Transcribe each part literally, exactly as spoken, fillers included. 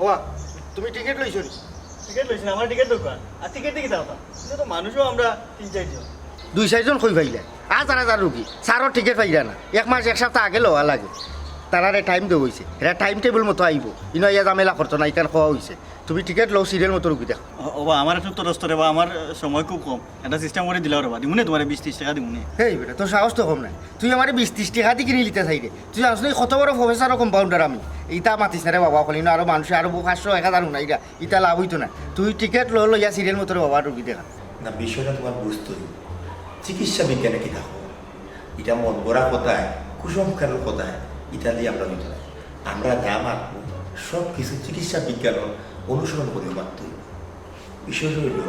বাহ, তুমি টিকিট লইছো নি? টিকিট লইছি না, আমার টিকিট দরকার। আর টিকিট দেখি দাও। কিন্তু তো মানুষও আমরা তিন চারজন। দুই চাইরজন কই পাইলে? হাজার হাজার রুগী, স্যারও টিকিট পাইরা না। এক মাস, এক সপ্তাহ আগে লওয়া লাগে। তারারে টাইম দেওয়া অইছে, এরা টাইম টেবিল মতো আইবো। ইনো আইয়া ঝামেলা করতো না, ইখান কওয়া অইছে। তুমি টিকিট লও, সিরিয়াল মতো রুগী দেখো। ও, ওবা, আমার একটু তরস্ত রে বা, আমার সময় খুব কম। একটা সিস্টেম করি দিলাও রে বা, দিমুনে তুমারে বিশ তিরিশ টেকা দিমুনে। এই বেটা, তোর সাহস তো কম নায়। তুই আমারে বিশ তিরিশ টেকা দি কিনি লিতে চাইরে। তুই জানোস না কত বড় প্রফেসর ও কম্পাউন্ডার আমি। ইতা মাতিস না রে বাবা, অখন ইনো আরো মানুষ আরো পাঁচশো, এক হাজার হুনাইরা। ইতা লাভ অইতো না। তুই টিকিট ল, লইয়া সিরিয়াল মতো রে বাবা রুগী দেখা। না, বিষয়টা তুমার বুঝতে অইবো। চিকিৎসা বিজ্ঞানে কিতা কয়? ইটা মন গড়া কথায়, কুসংস্কারর কথায়, ইতা দিয়া আমরা অইতো না। আমরা যা মাতমু, সব কিছু চিকিৎসা বিজ্ঞানর অনুসরণ করিয়া মাততে অইবো। বিষয়টা অইলো,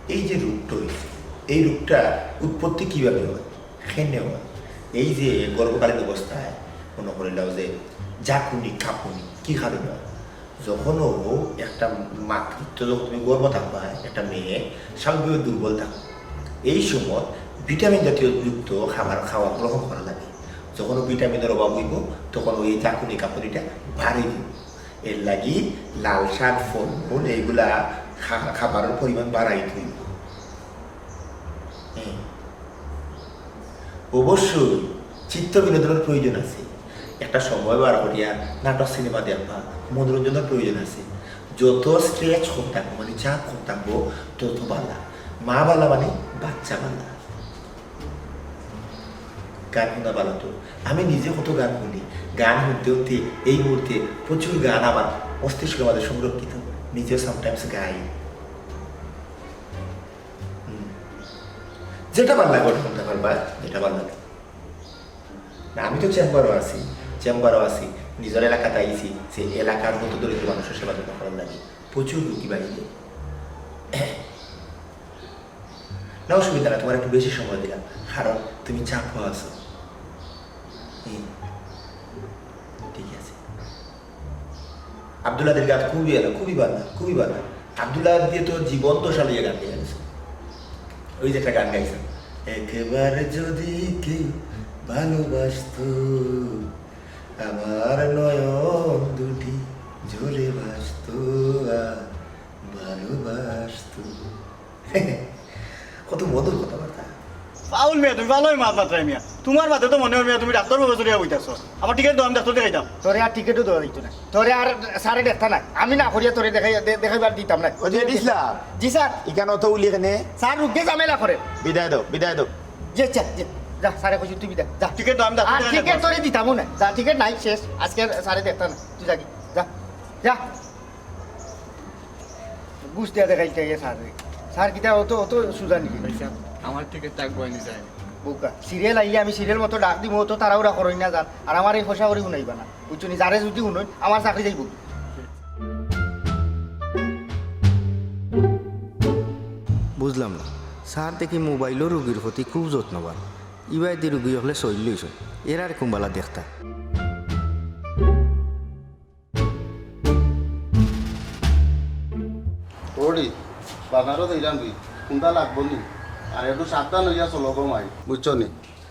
এই যে রোগটা অইছে, এই রোগটা উৎপত্তি কিভাবে হয়, কেনে হয়? এই যে গর্ভকালীন অবস্থায় মনে করিলাও যে ঝাঁকুনি, কাঁপুনি, কি কারণে হয়? যখন ও একটা মাতৃত্ব, যখন তুমি গর্ভ থাকবা, একটা মেয়ে স্বাভাবিকভাবে দুর্বল থাকে, এই সময় ভিটামিন জাতীয় যুক্ত খাবার খাওয়া গ্রহণ করা লাগে। যখন ও ভিটামিনর অভাব অইবো, তখন ওই ঝাঁকুনি কাঁপুনিটা বাড়ি দিব। এর লাগি লাল শাক, ফলমূল এইগুলা খা-, খাবারর পরিমাণ বাড়াই দিব। হুম। অবশ্যই চিত্ত বিনোদনর প্রয়োজন আছে। একটা সময় বার করিয়া নাটক সিনেমা দেখবা, মনোরঞ্জনর প্রয়োজন আছে। যত স্ট্রেস কম থাকবো, মানে চাপ কম থাকবো, তত বালা। মা বালা মানে বাচ্চা বালা। গান হুনা বালা তো। আমি নিজে কত গান হুনি। গান হুনতে হুনতে এই মুহূর্তে প্রচুর গান আমার মস্তিষ্কর মাঝে সংরক্ষিত। নিজেও সামটাইমস গাই। হুম। যেটা ভালা লাগে ওটা হুনতে পারবা, যেটা ভালা লাগে। না, আমি তো চেম্বারও আছি, চেম্বারও আছি, নিজর এলাকাত আইছি, যে এলাকার হতদরিদ্র মানুষর সেবা যত্ন করার লাগি। প্রচুর রুগী বাড়িতে। না, অসুবিধা না, তুমারে একটু বেশি সময় দিলাম, কারণ তুমি চাপো আছো। হুম, ঠিক আছে। আব্দুল আদির গান খুবই ভালা, খুবই ভালা, খুবই ভালা। আব্দুল আদি তো জীবন্ত সালিয়ে গান গেয়ে গেছে। ওই যে একটা গান গাইছে, "একবার যদি কেউ ভালোবাসতো, আমার নয়ন দুটি জ্বলে ভাসতো আর ভালোবাসতো।" কত মধুর কথাবার্তা। ফাউল মিয়া, তুমি ভালোই মাত মাতরায় মিয়া। তুমার মাতে তো মনে অয় মিয়া তুমি ডাক্তার বাবু চলিয়া বইতাছো। আমার টিকিট দাও, আমি ডাক্তার দেখাইতাম। তোরে আর টিকিটও দেওয়া যাইতো না, তোরে আর স্যারে দেখতা না। আমি না করিয়া তোরে দেখাই-, দে-, দেখাইবার দিতাম না। ওই যে ইসলাম। জি স্যার। ইখান অত উলি কেনে? স্যার রুগী ঝামেলা করে। বিদায় দেও, বিদায় দেও। জি আচ্ছা, জি। যা, স্যারে কইছি তুই বিদায়, যা। টিকিট দাও, আমি ডাক্তার আর দেখাইতাম। টিকিট তোরে দিতামও না। যা, টিকিট নাই, শেষ। আজকে স্যারে দেখতা না। তুই যাগি, যা। যা। ঘুষ দিয়া দেখাইতে গিয়ে স্যার রে। স্যার কিতা অত, অত সুজা নাকি? ভাই সাহেব, আমার টিকিটটা আগুয়াই নিয়ে যায়। বোকা। সিরিয়াল আইলে আমি সিরিয়াল মতো ডাক দিমু, অত তাড়াহুড়া করইন না যান। আর আমারে পয়সা করি হুনাইবা না। বুঝছো নি? যারে যদি হুনইন, আমার চাকরি যাইবো। বুঝলাম না। স্যার দেখি মোবাইলও রুগীর প্রতি খুব যত্নবান। ইবায়দি রুগী অকলে সইল লইছইন। এরারে কুনবালা দেখতা। ওরে, বাজারো যাইরাম রে, কুনটা লাগবো নি? আর একটু সাবধান অইয়া চলো গো মাই। বুঝছো নি?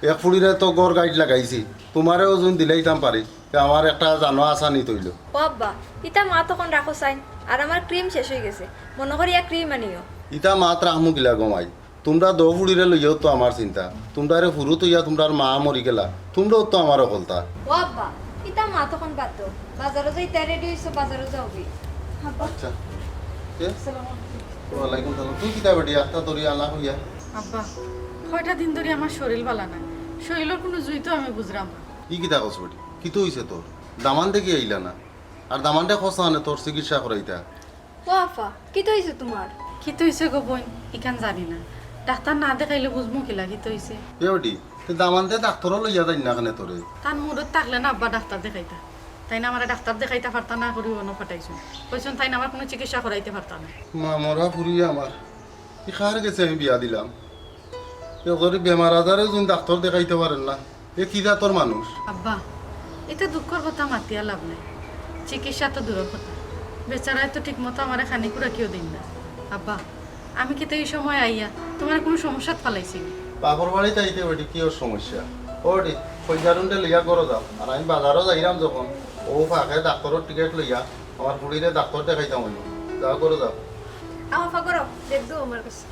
এক ফুড়িরে তো ঘর গাইড লাগাইছি, তুমারেও যুদি দিলাইতাম পারি, তে আমার একটা জানো আশা নিত অইলো। ও আব্বা, ইতা মাত অখন রাখো চাইন, আর আমার ক্রিম শেষ অইগেছে, মনো করিয়া ক্রিম আনিও। ইতা মাত রাখমু কিলা গো মাই? তুমরা দো ফুড়িরে লইয়াও তো আমার চিন্তা। তুমরারে ফুরুত অইয়া তুমরার মা মরি গেলা। তুমরাও তো আমার অকলতা। ও আব্বা, ইতা মাত অখন বাদ দেও। বাজারো যাইতায় রেডি অইছো, বাজারো যাওগি। আব্বা। আচ্ছা। কে? আসসালামু আলাইকুম। ওয়ালাইকুম সালাম। তুই কিতা বেটি আস্তা তোর আলা হইয়া? আব্বা, কয়টা দিন ধরি আমার শরীর ভালা নায়। শরীরর কুনু জুই তো আমি বুঝরাম না। ই কিতা কস বেটি? কিতা অইছে তোর? দামান দেখি আইলা না। আর দামানরে কস না তোর চিকিৎসা করাইতা। ও আফা, কিতা অইছে তুমার? কিতা অইছে গো বইন, ইখান জানি না। ডাক্তার না দেখাইলে বুঝমু কিলা কিতা অইছে? এ বেটি, তে দামান্দে ডাক্তারও লইয়া যাইন না কেনে তোরে? তান মুডত থাকলে না আব্বা ডাক্তার দেখাইতা। তাইন আমারে ডাক্তার দেখাইতা পারতা না করি অনো পাঠাইছইন। কইছইন তাইন আমার কুনু চিকিৎসা করাইতা পারতা না। মা মরা ফুরি আমার, ই কার গেছে আমি বিয়া দিলাম? এ করি বেমার আজারে যুদি ডাক্তার দেখাইতা পারের না, এ কি জাতর মানুষ? আব্বা, ইতা দুঃখর কথা মাতিয়া লাভ নাই। চিকিৎসা তো দূরর কথা, বেচারায় তো ঠিকমতো আমারে খানি খুরাকিও দেইন না। আব্বা, আমি কিতা ই সময় আইয়া তুমারে কুনু সমস্যাত ফালাইছি নি? বাপর বাড়িত আইতে বেটি কি ওর সমস্যা? ও বেটি, পয়সা টুনটে লইয়া ঘরো যাও, আর আমি বাজারো যাইরাম যখন, ও ফাঁকে ডাক্তারর টিকিট লইয়া আমার ফুড়িরে ডাক্তার দেখাইতাম অইবো। যাও, করো যাও। আও আফা, করো, দেখ দো আমার কাছে।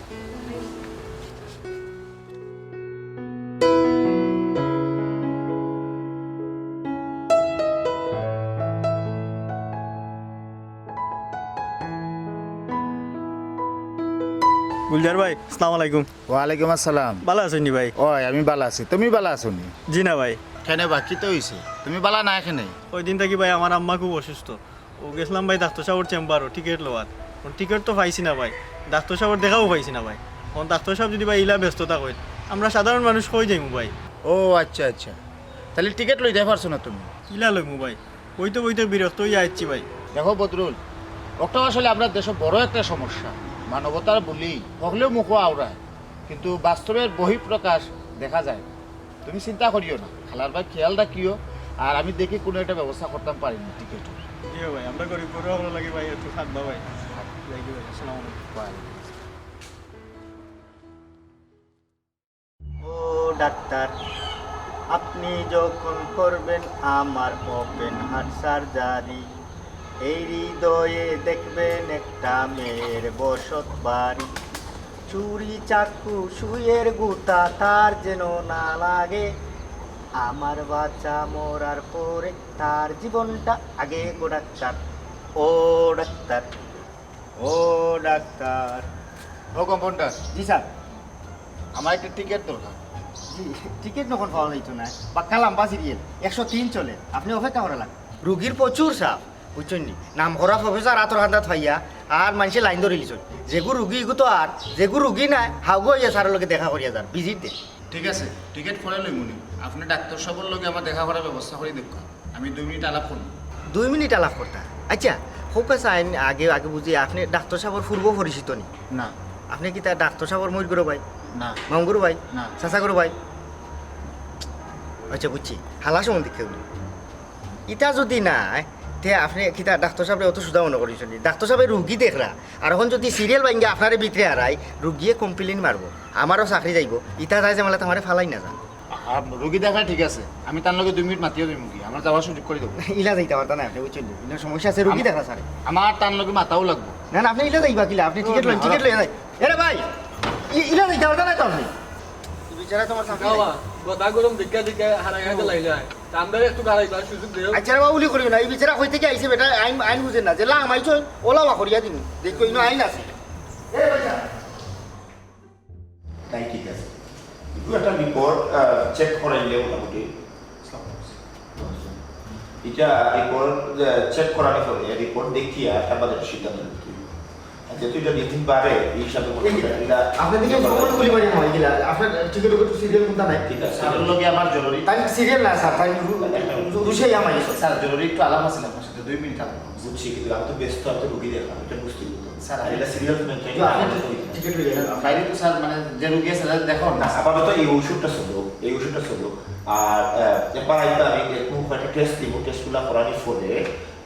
গুলজার ভাই, আসসালামু আলাইকুম। ওয়ালাইকুম আসসালাম। ভালা আছইন নি ভাই? ওই, আমি ভালা আছি, তুমি ভালা আছো নি? জি না ভাই। কেনে বা, কিতা অইছে? তুমি ভালা নাই কেনে? ওই দিন থাকি ভাই আমার আম্মা খুব অসুস্থ। ও গেছলাম ভাই ডাক্তার সাবর চেম্বারো টিকিট লওয়াত। অখন টিকিট তো পাইছি না ভাই, ডাক্তার সাবর দেখাও পাইছি না ভাই। অখন ডাক্তার সাব যুদি ভাই ইলা ব্যস্ত থাকইন, আমরা সাধারণ মানুষ কই যাইমু ভাই? ও আচ্ছা আচ্ছা, তাইলে টিকিট লইতায় পারছো না তুমি? কিলা লইমু ভাই, বইতে বইতে বিরক্ত অইয়া আইছি ভাই। দেখো বদরুল, অটা আসলে আমরার দেশো বড় একটা সমস্যা। মানবতার বুলি হকলেউ মুখো আওরায়, কিন্তু বাস্তবের বহিঃপ্রকাশ দেখা যায়। তুমি চিন্তা করিও না, খালার ভাই খেয়াল রাখিও, আর আমি দেখি কুনু একটা ব্যবস্থা করতাম পারি নি টিকিটর। জি ভাই, আমরা গরিব গরু, আমরা লাগি ভাই একটু খাদ্য ভাই। যাই কি ভাই, আসসালামু আলাইকুম। ওয়ালাইকুম আসসালাম। ও ডাক্তার, আপনি যখন করবেন আমার ওপেন হার্ট সার্জারি, এই হৃদয়ে দেখবেন একটা মেয়ের বসত বাড়ি। চুরি চাকু সুইয়ের গুতা তার যেন না লাগে, আমার বাচ্চা মরার পরে তার জীবনটা আগে গো ডাক্তার। ও ডাক্তার, ও ডাক্তার। ও কম্পাউন্ডার। জি স্যার। আমার একটা টিকিট দরকার। জি, টিকিট অখন পাওয়া যাইতো না, বাক্কা লাম্বা সিরিয়াল, একশো তিন চলে, আপনে অপেক্ষা করা লাগবো। রুগীর প্রচুর চাপ, বুঝছইন নি? নাম করা প্রফেসর আতর কান্দাত পাইয়া আর মানষে লাইন ধরিলিছইন। যেগু রুগী ইগু তো আর, যেগু রুগী নাই, হাউগু অইয়া স্যারর লগে দেখা করিয়া যার, ভিজিট দে। ঠিক আছে, টিকিট পরে লইমুনি। আপনে ডাক্তার সাবর লগে আমার দেখা করার ব্যবস্থা করি দেউক্কা। আমি দুই মিনিট আলাপ করমু। দুই মিনিট আলাপ করতা? আচ্ছা, কউক্কা চাইন আগে, আগে বুঝি, আপনে ডাক্তার সাবর পূর্ব পরিচিত নি? না। আপনে কিতা ডাক্তার সাবর মইর ঘরর ভাই? না। মামুর ঘরর ভাই? না। চাচা ঘরর ভাই? আচ্ছা, বুঝছি। হালা সম্বন্ধে কেউ নি। ইতা যুদি নায়, তে আপনে কিতা ডাক্তার সাবরে অত সুজা মনো করিছইন নি? ডাক্তার সাবে রুগী দেখরা, আর অখন যুদি সিরিয়াল ভাঙ্গিয়া আপনারে ভিতরে হারাই, রুগীয়ে কমপ্লেইন মারবো, আমারও চাকরি যাইবো। ইতা যায় যে মামলাত আমারে ফালাই না যান। আহা, রুগী দেখা ঠিক আছে, আমি তার লগে দুই মিনিট মাতিয়া যাইমুগি, আমার যাওয়ার সুযোগ করি দেও। ইলা যাইতা পারতা না আপনে, বুঝছইন নি? ইলা সমস্যা আছে, রুগী দেখা স্যার। আমার তার লগে মাতাও লাগবো। না, না, আপনে ইলা যাইবা কিলা? আপনে টিকিট লইন, টিকিট লইয়া যাই। এরে ভাই, ই-, ইলা যাইতা পারতা না তো আপনে। বিচারা তোমার সামনে। বাবা, গদা গরম দেখা দেখা হারা গাইতে লাগি যায়। তা আমরা একটু গাড়াইবার সুযোগ দেও। আচ্ছা রে বাবা, উলি করিও না, এই বিচারা কই থাকি আইছে বেটা, আইন, আইন বুঝে না, যে লাম আইছো, ওলা ওয়া করিয়া দিমু। দেখো, ইনো আইন আছে। এ ভাইয়া। তাই ঠিক আছে। একটু একটা রিপোর্ট, আহ, চেক করাইলে মোটামুটি। ইটা রিপোর্ট, আহ, চেক করানি পরে রিপোর্ট দেখিয়া তার বাদে একটা সিদ্ধান্ত নিতে হইব। আর যেহেতু ইটা নিতিন পারে, এই হিসাবে কোনো এই যে, এটা আপনার দিকে ফোন গুলি মারি হয় কিলা? আপনার টিকিট উকিট সিরিয়াল কোনটা নাই? ঠিক আছে, তার লগে আমার জরুরি। তাই সিরিয়াল না স্যার, তাই রু-, রু-, রুশিয়া আমার ইয়ে স্যার। স্যার, জরুরি একটু আলাপ আছে আপনার সাথে, দুই মিনিট আলাপ। বুঝছি, কিন্তু আমি তো ব্যস্ত, আমি তো রুগী দেখলাম, এটা বুঝতে হইব তো। স্যার, আর আমি এটা সিরিয়াল তো মেনটেন তো আপনি করতে টিকিট হয়ে যাবেন। বাইরে তো স্যার, মানে, যে রুগী আছে, তাদের দেখো না। না, আপাতত এই ওষুধটা চলো, এই ওষুধটা চলো। আর, আহ, একবার আইবা, আমি একটু কয়েকটা টেস্ট দিব, টেস্টগুলো করানোর পরে,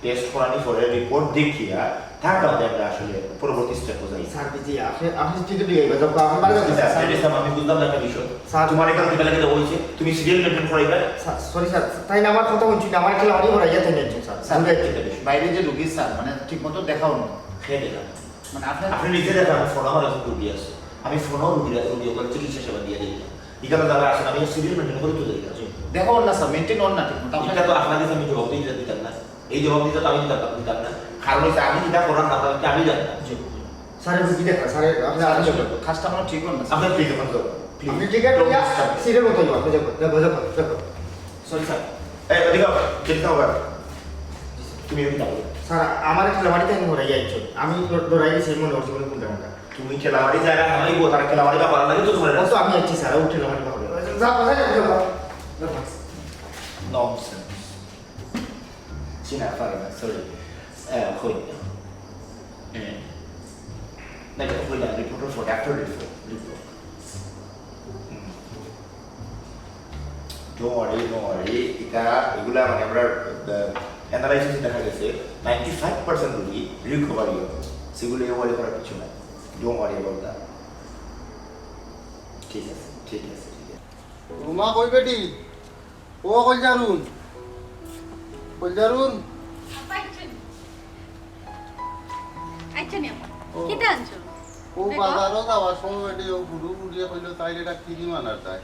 টেস্ট করানোর পরে রিপোর্ট দেখিয়া তার বাদে আমরা আসলে পরবর্তী স্টেপে যাই। স্যার, জি, আপনি, আপনি টিকিট হয়ে যাবেন, যখন আমার বাড়ি যাবেন, স্যার, স্যার। ম্যানেজার সাহেব, আমি বুঝলাম না একটা বিষয়। স্যার। তোমার এখানে কিতা লাগে হয়েছে? তুমি সিরিয়াল মেনটেন করাইবা? স্যার, সরি স্যার, তাই না আমার কথা বলছি না, আমার একটা লাড়ি ভরা ইয়ে থেকে একজন স্যার। স্যার, ঠিক আছে। বাইরে যে রুগী স্যার, মানে, ঠিক মতো দেখাও না। খেয়ে দেখা। মানে, আপনার আপনি নিজে দেখেন, আমি ফোন আমার একজন রুগী আছে, আমি ফোনও রুগীরা, রুগী ওখানে চিকিৎসা সেবা দিয়ে দিই। এখানে যারা আছেন, আমি সিরিয়াল মেনটেন করে তুলে দিই। দেখো না স্যার, মেনটেন অন না ঠিক মতো। এটা তো আপনার কাছে আমি জবাব দিয়ে দিতাম না। এই জবাব দিতে তো আমি দিতাম না, দিতাম না। কারণ হচ্ছে আমি যেটা করার না, আমি জানি না। জি। স্যার, রুগী দেখা, স্যার, আপনি স্যার, আসলে আসলে কাজটা আমার ঠিক হন না, স্যার। আপনি ঠিক হন তো, প্লিজ। আপনি টিকিট লইয়া সিরিয়াল মতো হইব, আপনি যাবেন, যাবেন, যাবেন, যাবেন। Sorry, sir. এই, ওদিকে আও, যেতে হবে। তুমি এদিকে আও। স্যার, আমার একটা লেবারি টাইম হয়ে যাচ্ছে। আমি ড-, ডরাই গেছি, মনে হচ্ছে মনে কোনটা কোনটা। তুমি খেলাবাড়ি জায়গা হারাইবো, তারা খেলাবাড়ি বা করার লাগে তো তোমার ও তো আমি আছি, স্যার, ও খেলাবাড়ি বা হবে। যা, যা, যা, যা, যা। ননসেন্স। চিনা পারে না, সরি। হ্যাঁ, হই। হ্যাঁ। না, এটা হই না, রিপোর্টের photo, doctor report, report. Hmm. Don't worry, don't worry। এটা, এগুলা মানে আমরা, আহ, অ্যানালাইসিসে দেখা গেছে নাইনটি ফাইভ পার্সেন্ট রোগী রিকভারি হবে। সেগুলো ওয়ারি করার কিছু নাই। Don't worry about that। ঠিক আছে, ঠিক আছে, ঠিক আছে। রুমা কই বেটি? ও কই জারুন? কইজারুন। আইচ্ছা নি আপা। ও। কিতা আনছো? ও বাজারো যাওয়ার সময় বেটি ও বুড়ু বুড়িয়ে কইলো, "তাইর একটা ক্রিম আনার চাই।"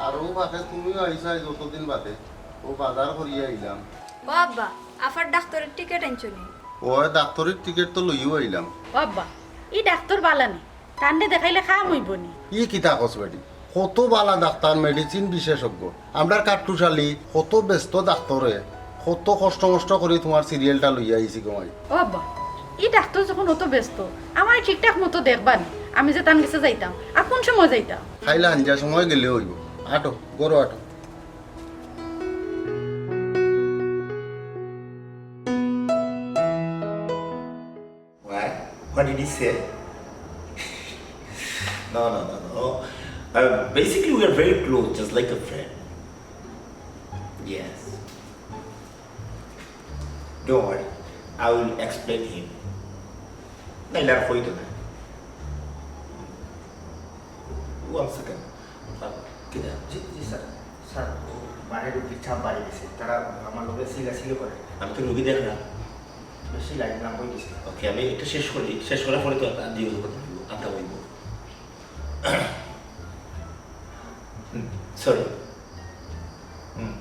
আর ও বাদে তুমিও আইছো আইজ অতদিন বাদে। ও বাজার করিয়া আইলাম। ও আব্বা, আফার ডাক্তারর টিকিট আনছো নি? ও ডাক্তারর টিকিট তো লইয়াও আইলাম। ও আব্বা, ই ডাক্তার বালা নি। তানরে দেখাইলে কাম অইবো নি। ই কিতা কস বেটি? কত বালা ডাক্তার, মেডিসিন বিশেষজ্ঞ। আমরার কাট্টুশালী, কত ব্যস্ত ডাক্তারে, কত কষ্ট মষ্ট করি তুমার সিরিয়ালটা লইয়া আইছি গো মাই। ও আব্বা, ই ডাক্তার যখন অত ব্যস্ত, আমারে ঠিকঠাক মতো দেখবা নি। আমি যে তান গেছে যাইতাম, আর কুন সময় যাইতাম? খাইলা হাঞ্জা সময় গেলে অইবো। আটো, ঘরো আটো। Why? What did he say? No, no, no, no. Uh, basically, we are very close, just like a friend. Yes. Don't worry, I will explain him. না, ইলা আর কইতো না। One second. কিতা? জি, জি, স্যার। স্যার, ও বারে রুগীর চাপ বাড়ি গেছে। তারা আমার লগে চিল্লাচিল্লি করে। আমি তো রুগী দেখলাম। বেশি লাইন না হয়ে গেছে। ওকে, আমি এটা শেষ করি, শেষ করার পরে তো আর দিয়ে দেবো, আড্ডা হইব। সরি। হুম।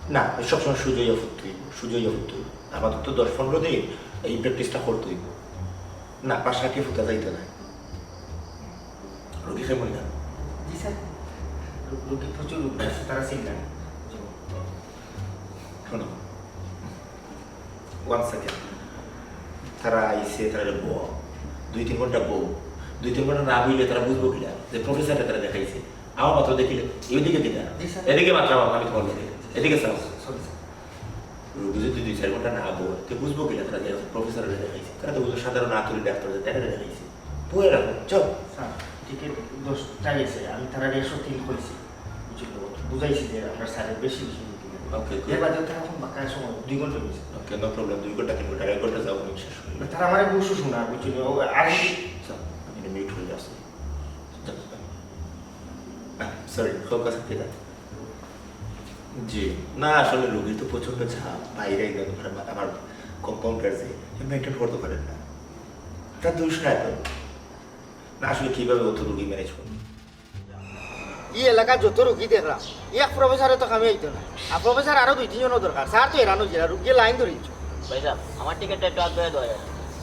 না, সবসময় সুজা অইয়া ফুটতে হইব, সুজা অইয়া ফুটতে হইব। আপাতত দশ পনেরো দিন এই প্র্যাকটিসটা করতে হইব। না, পাশ কাটিয়ে ফুটা যাইতো না। রুগী সে মনে না। জি স্যার, রু-, রুগী প্রচুর রুগী আছে, তারা চিল্লায়। শোনো, ওয়ান সেকেন্ড। তারা আইছে, তারা বউ। দুই তিন ঘন্টা বউ। দুই তিন ঘন্টা না বইলে তারা বুঝবো কিনা যে প্রফেসরকে তারা দেখাইছে? আমার মাত্র দেখিলে, এদিকে কিনা? জি, স্যার। এদিকে মাত্র আমার, আমি তোমার লগে। এদিকে চাও। Sorry, sir. রুগী যদি দুই চার ঘন্টা না বয়, তে বুঝবো কিনা তারা যে প্রফেসররে দেখাইছে? তারা তো বুঝবো সাধারণ আতুরি ডাক্তার যে তারা দেখাইছে। বইয়া রাখো, যাও। স্যার, টিকিট দশটা গেছে, আমি তারা একশো তিন কইছি। বুঝলি তো? বুঝাইছি যে আমরা স্যারের বেশি বেশি রুগী নেব। ওকে, good। এর বাদে তারা এখন বাকি সময় দুই ঘন্টা হয়েছে। ওকে, no problem, দুই ঘন্টা, তিন ঘন্টা, এক ঘন্টা যাও, আমি শেষ করি। তারা আমার বসু শোনা, বুঝলি? ও আর স্যার, আমি মিউট হয়ে যাচ্ছি। সরি, ফোকাস কিতা? জি, না, আসলে রুগীর তো প্রচণ্ড চাপ, বাইরে একদম আমার, আমার কম্পাউন্ডার যে মেনটেন করতে পারেন না, তার দোষ নাই তো। না, আসলে কীভাবে অত রুগী ম্যানেজ করবে? ই এলাকার যত রুগী দেখলাম, এক প্রফেসরে তো কামে আইতো না, আর প্রফেসর আরো দুই তিনজনও দরকার। স্যার তো এরানো যারা রুগী লাইন ধরিছ। ভাই সাহেব, আমার টিকিটটা একটু আগে দেওয়া যায়?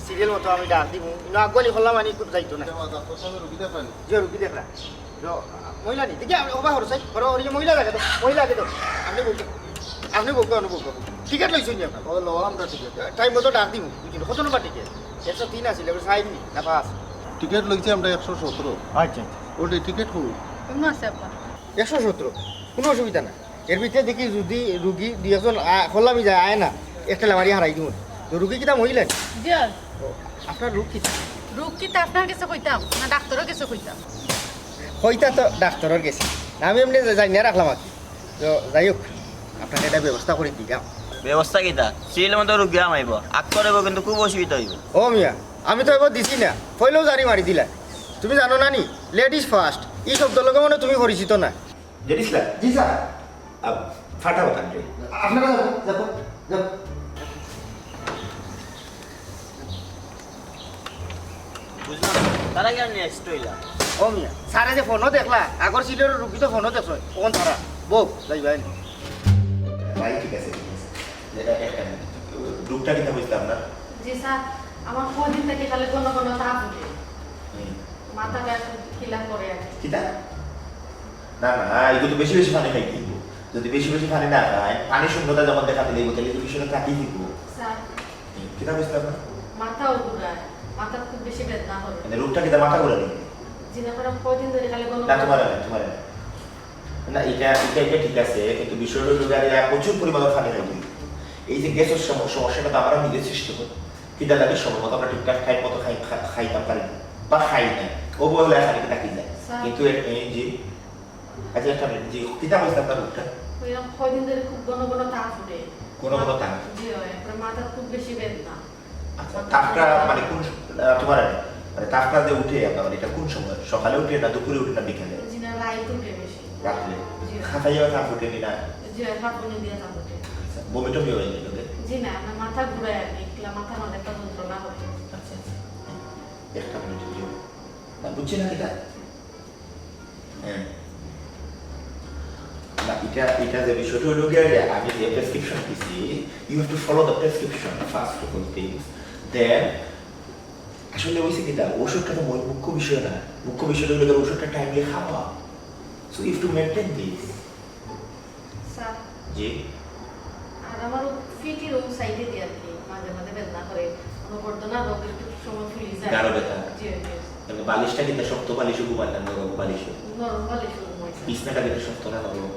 সিরিয়াল মতো আমি ডাক দিব, ইনো আগুয়ালি করলাম, আমি খুব যাইতো না। রুগী দেখলাম। যে রুগী দেখলাম। মহিলা নি, দেখি আপনি ওবা হরো সাই, হরো হরিয়ে মহিলা লাগে তো, মহিলা লাগে তো। আপনি বলতে, আপনি বলতে, আপনি বলতে। টিকিট লইছেন নি আপনার? ও, লো, আমরা টিকিট। টাইম মতো ডাক দিব, বুঝলি? কত নম্বর টিকিট? একশো তিন আছিল, এবার সাইড নি, না পাঁচ। টিকিট লইছে আমরা একশো সতেরো। আচ্ছা, আচ্ছা। ওটা টিকিট হোক। অন্য আছে আব্বা। একশো সতেরো, কোনো অসুবিধা নাই। এর ভিতরে দেখি যদি রুগী দুই একজন আ-, খোলা আমি যায়, আয় না, একটা লামারি হারাই দিব। তো রুগী কিতা মহিলা নি? জি, আর ও, আপনার রোগ কিতা? রোগ কিতা আপনার গেছে কইতাম না ডাক্তারর গেছে কইতাম? কইতা তো ডাক্তারর গেছে। আমি এমনি জানিয়া রাখলাম আর কি। তো যাই হোক, আপনার একটা ব্যবস্থা করে দিলাম। ব্যবস্থা কিতা? সিল মতো রুগী আমাইব, আক্কর অইব, কিন্তু খুব অসুবিধা অইব। ও মিয়া, আমি তো এবার দিছি না, কইলেও জারি মারি দিলা। তুমি জানো না নি, লেডিজ ফার্স্ট, এই শব্দ লগে মানে তুমি পরিচিত না। জানিস না? জি স্যার। আহ, ফাটা বাতান রে। আপনারা যাবো, যাবো, যাবো। বুঝলাম, তারা কেন নিয়ে আসতে হইলা? ও মিয়া, স্যারে যে ফোনও দেখলা, আগর সিলের রুগী তো ফোনও দেখছো, কোন তারা? বউ, যাই ভাই। ভাই, ঠিক আছে, ঠিক আছে। এটা একটা মিনিট। রোগটা কিতা বুঝলাম না? জি স্যার, আমার কদিন থেকে খালি ঘন ঘন তাপ উঠে, হুম। মাথাটা একটু কিলা করে আর কি। কিতা? না, না, এগুলো তো বেশি বেশি পানি খাইতে হইব। যদি বেশি বেশি পানি না খায়, পানি শূন্যতা যখন দেখা দিলে, তাহলে তো বিষয়টা কাটিয়ে দিব। স্যার, কিতা বুঝলাম না? মাথাও ঘুরায়, মাথার খুব বেশি বেদনা করে। মানে রোগটা কিতা মাথা ঘুরে নেই? জি না, আমার কদিন ধরে খালি ঘন না, ঘন তোমার না, তোমার না। না, এটা, এটা, এটা ঠিক আছে, কিন্তু বিষয়টা হলো যে এরা প্রচুর পরিমাণে পানি খাইতে হইব। এই যে গ্যাসের সম-, সমস্যাটা তো আমরা নিজে সৃষ্টি করি। কিতা লাগে সময় মতো আমরা ঠিকঠাক টাইম মতো খাই, খা-, খাইতাম পারি না। বা খাই না। অবহেলায় খালি থাকি যায়। স্যার। কিন্তু এ-, এই যে, আচ্ছা, একটা মিনিট, জি, কিতা হয়েছে আপনার রোগটা? ওইরকম কদিন ধরে খুব ঘন ঘন তাপ উঠে। ঘন ঘন তাপ? জি, হয়। তারপরে মাথার খুব বেশি বেদনা। আচ্ছা, তাপটা মানে কোন স-, আহ, তোমার, মানে তাপটা যে উঠে আপনার, মানে এটা কোন সময়? সকালে উঠে না দুপুরে উঠে না বিকালে? জি না, রাইত উঠে বেশি। রাত্রে? জি। খাতাইয়া তাপ উঠে কিনা? জি, হয়, হাঁপুনি দিয়া তাপ উঠে। বমি টমি অয় নি লগে? জি না, আমার মাথা ঘুরায় আর কি, একলা মাথার মধ্যে একটা যন্ত্রণা করে। আচ্ছা আচ্ছা। একটা মিনিট, একটু। না, বুঝছি না কিতা। হ্যাঁ। না, এটা এটা যে বিষয়টা হইল গিয়া যে আমি যে প্রেসক্রিপশন দিছি, you have to follow the prescription first of all things, then আসলে হইছে কিতা, ওষুধটা তো মূল মুখ্য বিষয় না। মুখ্য বিষয়টা হইল গিয়া ওষুধটা টাইমলি খাওয়া। So you have to maintain this. Sir, জি। আর আমার পিঠের ওই সাইডে দিয়ে আর কি মাঝে মাঝে বেদনা করে, কোনো গর্দনা রোগ একটু সময় ফুলি যায়। গাঢ় ব্যথা। জি, জি। মানে বালিশটা কিতা শক্ত বালিশও ঘুমায় না, নরম বালিশও? নরম বালিশও ঘুমাই স্যার। বিছনাটা কিতা শক্ত না নরম?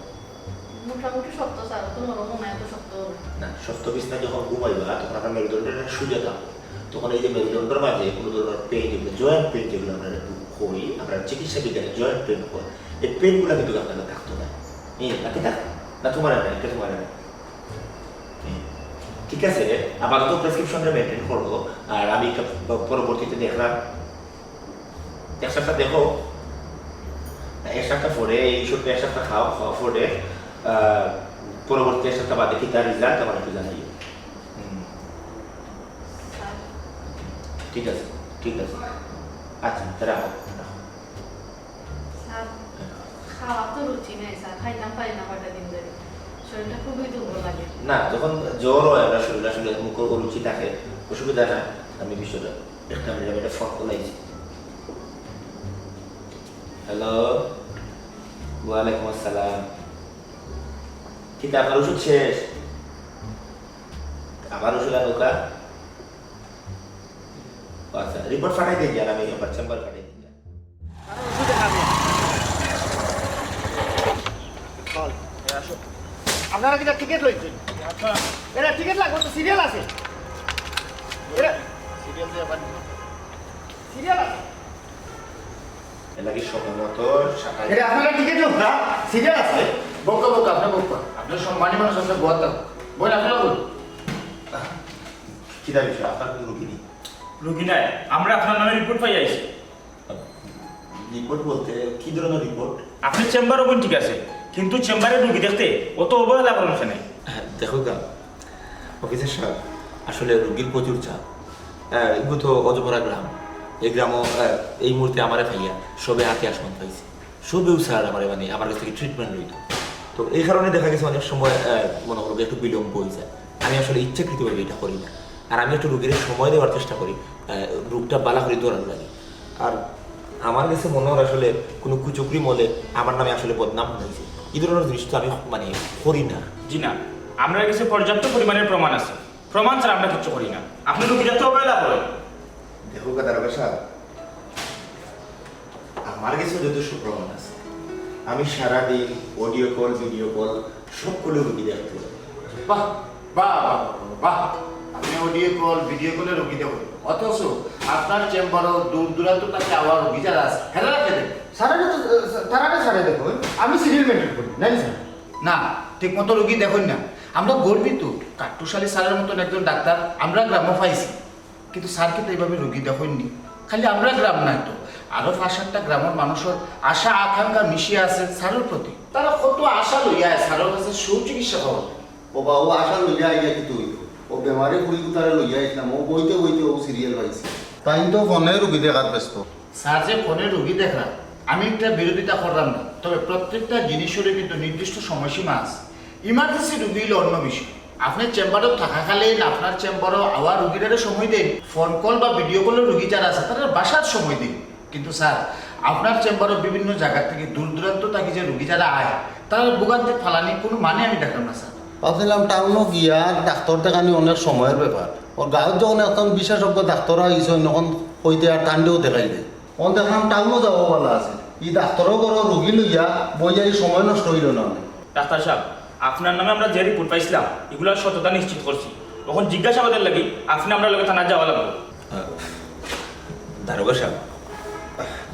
মোটামুটি শক্ত স্যার, তো নরম না, এত শক্ত না। না, শক্ত বিছনা যখন ঘুমাইবা তখন আপনার মেরুদণ্ডটা সোজা থাকবে, তখন এই যে মেরুদণ্ডর মাঝে কোনো ধরনের পেইন, যেগুলো জয়েন্ট পেইন যেগুলো আমরা কই, আমরা চিকিৎসা বিজ্ঞানে জয়েন্ট পেইন কই, এই পেইনগুলো কিন্তু আপনারা থাকতো না। এই নাকি থাক না, তোমার না, এটা তোমার না। ঠিক আছে, আপাতত প্রেসক্রিপশনটা মেনটেন করো। আর আমি একটা প- পরবর্তীতে দেখলাম, এক সপ্তাহ দেখো, এক সপ্তাহ পরে এই ওষুধটা এক সপ্তাহ খাও, খাওয়া পরে আহ, পরবর্তী এক সপ্তাহ বাদে কি তার রেজাল্ট আমার একটু জানাইও। হুম, স্যার, ঠিক আছে, ঠিক আছে। আচ্ছা, তা রাখো, রাখো। স্যার, খাওয়া তো রুচি নাই স্যার, খাইতাম পারি না কয়টা দিন ধরে, শরীরটা খুবই দুর্বল লাগে। না, যখন জ্বর হয়, আমরা শরীর আসলে মুখর অরুচি থাকে, অসুবিধা না। আমি বিষয়টা একটা মিনিট, আমি একটা ফোন কল আইছি। হ্যালো, ওয়ালাইকুম আসসালাম। কিতা আপনার ওষুধ শেষ? আমার ওষুধ আর নৌকা? আচ্ছা, রিপোর্ট পাঠাই দিয়ে যান, আমি আমার চেম্বার পাঠাই দিয়ে যান। আপনারা কিতা টিকিট লইছেন? এরা টিকিট লাগবে তো, সিরিয়াল আছে। এরা সিরিয়াল আছে। এর লাগি সময় মতো সাতাইশ। এরা আপনারা টিকিট লোক না, সিরিয়াল আছে। বক্কা বক্কা, আপনি বক্কা। আপনি সম্মানী মানুষ, আপনি বক্কা। বই আপনারা বলুন। কিতা বিষয়? আপনার কোনো রুগী নেই? রুগী নাই, আমরা আপনার নামে রিপোর্ট পাই আইছি। রিপোর্ট বলতে কি ধরনের রিপোর্ট? আপনি চেম্বারও বোন ঠিক আছে, কিন্তু চেম্বারে রুগী দেখতে অত অবহেলা করেন কেনে? দেখো গা, অফিসার সাহেব, আসলে রুগীর প্রচুর চাপ। আহ, এগুলো তো অজপাড়া গ্রাম, এই গ্রামও, আহ, এই মুহূর্তে আমারে পাইয়া সবে হাতে আসমান পাইছে, সবেউ স্যার আমার মানে আমার কাছ থেকে ট্রিটমেন্ট লইতো। তো এই কারণে দেখা গেছে অনেক সময়, আহ, মনে করো যে একটু বিলম্ব হয়ে যায়। আমি আসলে ইচ্ছাকৃতভাবে এটা করি না, আর আমি একটু রুগীর সময় দেওয়ার চেষ্টা করি, আহ, রোগটা বালা করে ধরার লাগে। আর আমার কাছে মনে হয় আসলে কোনো কুচক্রি মলে আমার নামে আসলে বদনাম হয়েছে, এই ধরনের জিনিস তো আমি মানে করি না। জি না, আমরা কাছে পর্যাপ্ত পরিমাণের প্রমাণ আছে, প্রমাণ ছাড়া আমরা কিচ্ছু করি না। আপনি রুগী দেখতে অবহেলা করেন। দেখো গা দারোগা সাহেব, আমার কাছে যথেষ্ট প্রমাণ আছে। আমি সারাদিন অডিও কল, ভিডিও কল, সব কলে রুগী দেখতে পাই। বাহ, বাহ, বাহ, বাহ, বাহ। আপনি অডিও কল, ভিডিও কলে রুগী দেখেন, অথচ আপনার চেম্বারও দূর দূরান্ত থেকে আওয়া রুগী যারা আছে, হেরা রাখে দেন। স্যারেরা তো, তারা স্যারে দেখো, আমি সিরিয়াল মেনটেন করি, নাই স্যার? না, ঠিক মতো রুগী দেখেন না। আমরা গর্বিত, কাট্টুশালী স্যারের মতন একজন ডাক্তার আমরা গ্রামও পাইছি। কিন্তু স্যার কিন্তু এইভাবে রুগী দেখেননি। খালি আমরা গ্রাম নাই তো, আরো পাঁচ সাতটা গ্রামের মানুষের আশা আকাঙ্ক্ষা মিশিয়ে আছে স্যারের প্রতি। তারা কত আশা লইয়া স্যারের কাছে সুচিকিৎসা পাওয়া যায়। ও বা, ও আশা লইয়া আইয়া কিতা অইলো? ও বেমারি ফুড়ি গুতারে লইয়া আইছলাম, ও বইতে বইতে ও সিরিয়াল পাইছে। তাইন তো ফোনে রুগী দেখাত ব্যস্ত। স্যার যে ফোনে রুগী দেখরা, আমি একটা বিরোধিতা করলাম না, তবে প্রত্যেকটা জিনিসেরই কিন্তু নির্দিষ্ট সময়সীমা আছে। ইমার্জেন্সি রুগী হইলে অন্য বিষয়। আপনি চেম্বারও থাকাকালীন আপনার চেম্বারও আওয়া রুগীরারে সময় দেন, ফোন কল বা ভিডিও কলে রুগী যারা আছে তারা বাসার সময় দিন। কিন্তু স্যার, আপনার চেম্বারও বিভিন্ন জায়গা থেকে দূর দূরান্ত থেকে যে রুগী যারা আয়, তারা ভোগান্তি ফালানি কোনো মানে আমি দেখলাম না স্যার। ভাবছিলাম টাউনো গিয়া ডাক্তার দেখানি অনেক সময়ের ব্যাপার। ওর গাঁৱত যখন একজন বিশেষজ্ঞ ডাক্তার আইছইন, অখন কইতে আর টান্ডেও দেখাইবে। অখন দেখলাম টাউনো যাওয়া ভালা আছে। ই ডাক্তারও করো রুগী লইয়া বইয়া এই সময় নষ্ট হইল না অনেক। ডাক্তার সাহেব, আপনার নামে আমরা যে রিপোর্ট পাইছিলাম, এগুলোর সত্যতা নিশ্চিত করছি। এখন জিজ্ঞাসাবাদের লাগি আপনি আমরা লগে থানা যাওয়া লাগবে। আহ, দারোগা সাহেব,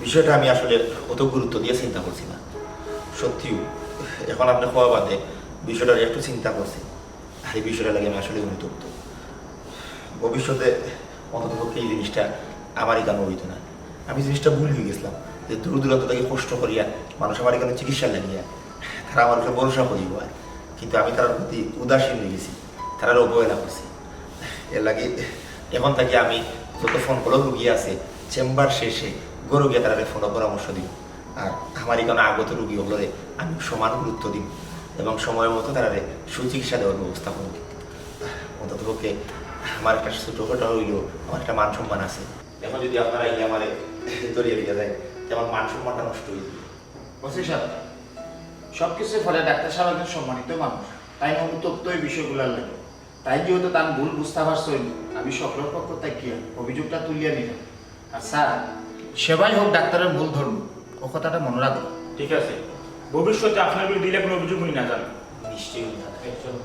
বিষয়টা আমি আসলে অত গুরুত্ব দিয়ে চিন্তা করছি না। সত্যিও, এখন আপনি কওয়া বাদে বিষয়টা একটু চিন্তা করছি। আর এই বিষয়টা লাগি আমি আসলে অনুতপ্ত। ভবিষ্যতে অন্ততপক্ষে এই জিনিসটা আমার এখানে হইতো না। আমি জিনিসটা ভুল হয়ে গেছিলাম যে দূর দূরান্ত থেকে কষ্ট করিয়া মানুষ আমার এখানে চিকিৎসা লাগিয়া তারা আমার উপরে ভরসা করিব আর, কিন্তু আমি তার প্রতি উদাসীন হয়ে গেছি। তারারে অবহেলা করছি। এর লাগি এখন থাকি আমি যত ফোন কলর রুগী আছে, চেম্বার শেষে ঘরো গিয়া তারারে ফোনো পরামর্শ দিমু। আর আমার ইখানো আগত রুগী অকলরে আমি সমান গুরুত্ব দিমু এবং সময় মতো তারারে সুচিকিৎসা দেওয়ার ব্যবস্থা করমু। অন্তত পক্ষে আমার একটা ছোটখাটো অইলেও আমার একটা মান সম্মান আছে। এখন যদি আপনারা আইয়া আমারে ধরিয়া দিয়া যায়, তে আমার মান সম্মানটা নষ্ট অইযিবো। ওসি সাব, সবকিছুর ফলে ডাক্তার সাব একজন সম্মানিত মানুষ, তাইন অনুতপ্ত অউ বিষয়গুলার লাগি। তাইন যেহেতু তান ভুল বুঝতা পারছইন, আমি সকলর পক্ষ থাকিয়া অভিযোগটা তুলিয়া নিলাম। আর স্যার, সেবাই হউক ডাক্তারর মূল ধর্ম, অউ কথাটা মনো রাখো। ঠিক আছে, ভবিষ্যতে আপনার বিরুদ্ধে ইলা কোনো অভিযোগ উনি না জানাইন। নিশ্চয়ই উনি না জানাইন।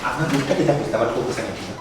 আপনার রুগীটা কিতা করছে? আমার খুব বুঝা গেছে না।